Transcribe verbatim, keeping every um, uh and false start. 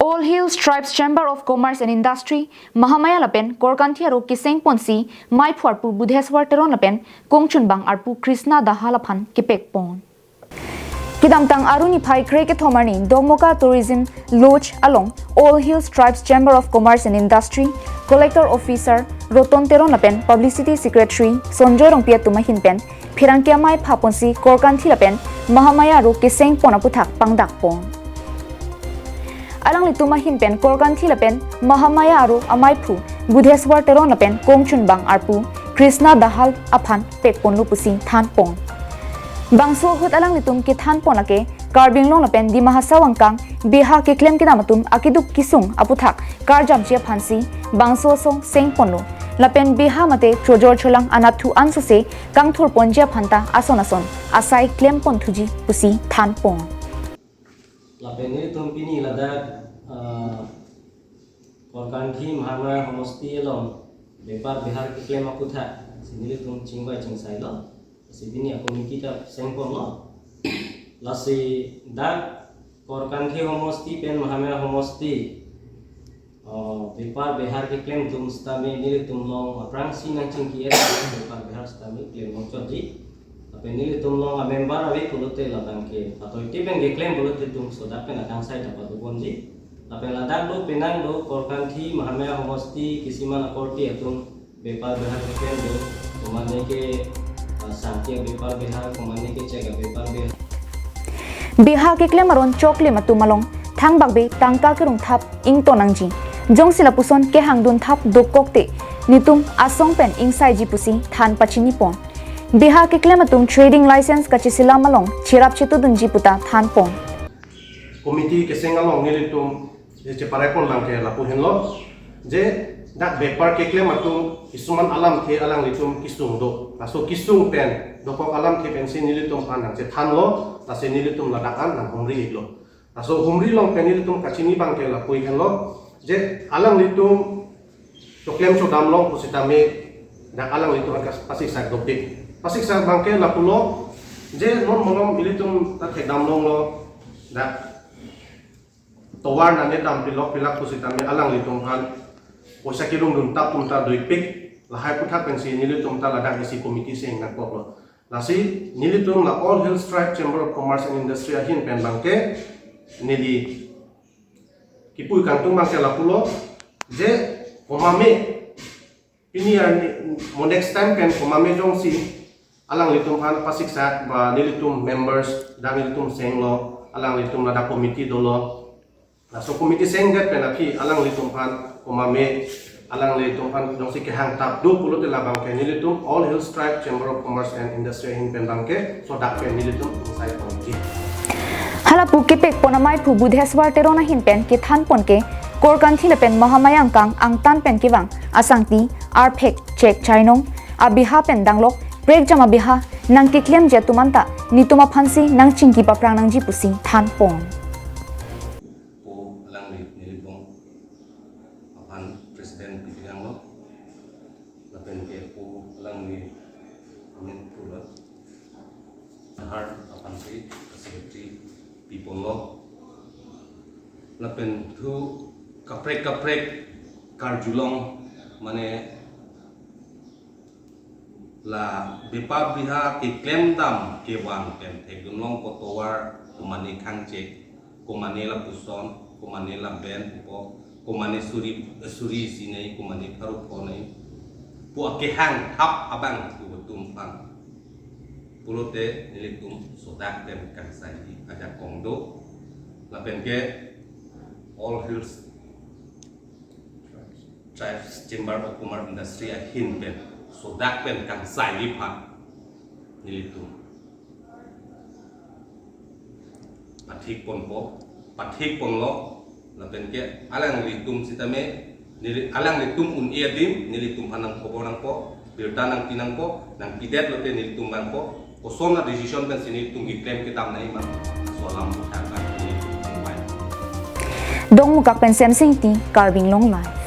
All Hills Tribes Chamber of Commerce and Industry, Mahamaya lapen Korkanthi aro keseng ponsi, maiphu arpu Budheswar Teron lapen kongchunbang arpu Krishna Dahal aphan kepek pon. Kedamtang Aru niphai kre kethom arni Dongmoka Tourism Lodge along All Hills Tribes Chamber of Commerce and Industry, Collector Officer Roton Teron lapen Publicity Secretary Sonjoy Rongpi atum ahin pen pherangke amei phaponsi Korkanthi lapen Mahamaya aro keseng pon aputhak pangdak pon. Alanglitum ahin pen Korkanthi lapen Mahamaya aro amaiphu Budheswar Teron lapen kongchunbang arpu Krishna Dahal aphan pek ponlo pusi than pon. Bangso ahut alanglitum kethan pon lake Karbi Anglong lapen Dima Hasao angkang beha keklem kedam atum akeduk kesung aputhak karjamji aphansi bangso asong seng ponlo. Lapen beha mate chojor cholang anatthu ansose kangthur ponji aphanta ason ason asai klem pon thuji pusi than pon. Lapen nelitum pini ladak, ah, Korkanthi Mahamaya Homosti along bepar behar keklem aputhak si nelitum chingvai chingsailo. Si pini a-committee ta seng ponlo. Lasi dak Korkanthi Homosti pen Mahamaya Homosti, oh, bepar behar keklem atum sitame nelitum along aphrangsi nangchingki-et bepar behar sitame klem longchotji. Lapen nelitum along a-member ave pulote labang ke patoite pen keklem pulote itum sodak pen akangsai ta pado ponji. Lapen ladak do penang do Korkanthi Mahamaya Homosti kisiman akorte atum bepar behar keklem do, komane ke, ah, sangke bepar behar, komane ke chega bepar behar. Beha keklem aron choklim atum along thangbak be tangka kerung thap ington nangji. Jongsi lapuson kehangdun thap dokok te netum asong pen ingsaiji pusi than pachini pon. Beha keklem atum trading license kacheselam along cherap chetudunji puta than pon. Committee keseng along nelitum je cheparai pon abang ke lapu henlo, je dak bepar keklem atum kisuman alamthe alanglitum kesung do. Laso kesung pen dokok alamthe pensi nelitum aphan nangchethanlo, lasi nelitum ladak an nanghumri-iklo. Laso humri along pen nelitum kachini abang ke lapu henlo, je alanglitum choklem chodam long pusitame dak alanglitum aphan pasiksak dopik. Pasiksak abang ke lapulo, je non malom ilitum ta thekdam longlo, dak tovar nangne dam pilok pilak pusitame alanglitum aphan poisa kerungdun thap atum ta doipik, lahai aputhak pensi nelitum ta ladak isi committee seng nangkoklo. Lasi nelitum la All Hills Tribe Chamber of Commerce and Industry ahin pen abang ke neli kipu kangtung abang ke lapulo, je komame pini arni mo next time pen komame jongsi alanglitum aphan pasiksak ba nelitum members dak nelitum seng lo, alanglitum ladak committee dolo. Laso committee sengdet pen aphi alanglitum aphan komame alanglitum aphan jongsi kehang thap do pulote labang ke nelitum All Hills Tribe Chamber of Commerce and Industry ahin pen abang ke sodak pen nelitum ingsai pon ke. Hala pu kepek pon amaiphu Budheswar Teron ahin pen kethan pon ke Korkanthi lapen Mahamaya angkang angtan pen kevang asangti arphek chek chainong abeha pen danglok prekjam abeha nangkeklemji atum anta netum aphansi nangchingki paphrang nangji pusi than pon. Po alangli nelibong aphan president pidang lo, lapen ke po alangli amen pulo, har aphan si secretary pipon lo, lapen thu kaprek kaprek karjulong mane la bepar beha keklem dam kevang pen thekdun long ko tovar komane khangchek, komane lapuson, komane laben pupo, komane suri suri isi nei, komane pharo pho nei pu akehang thap abang pu atum aphan pulote nelitum sodak pen kangsai ajakong do, lapen ke All Hills Tribes Chamber of Commerce Industry ahin pen sodak pen kangsai aphan nelitum pathik ponpo, pathik ponlo, lapen ke alanglitum sitame neli alanglitum un-e adim nelitum aphan nangkhobor nangpo, birta nangpi nangpo, nangpidet lote nelitum vangpo, koson a-decision pensi nelitum keklem kedam nangji ma, laso alam aputhak nelitum nangvang. Dongmukak pen Semsing Ingti, Karbi Anglong Live.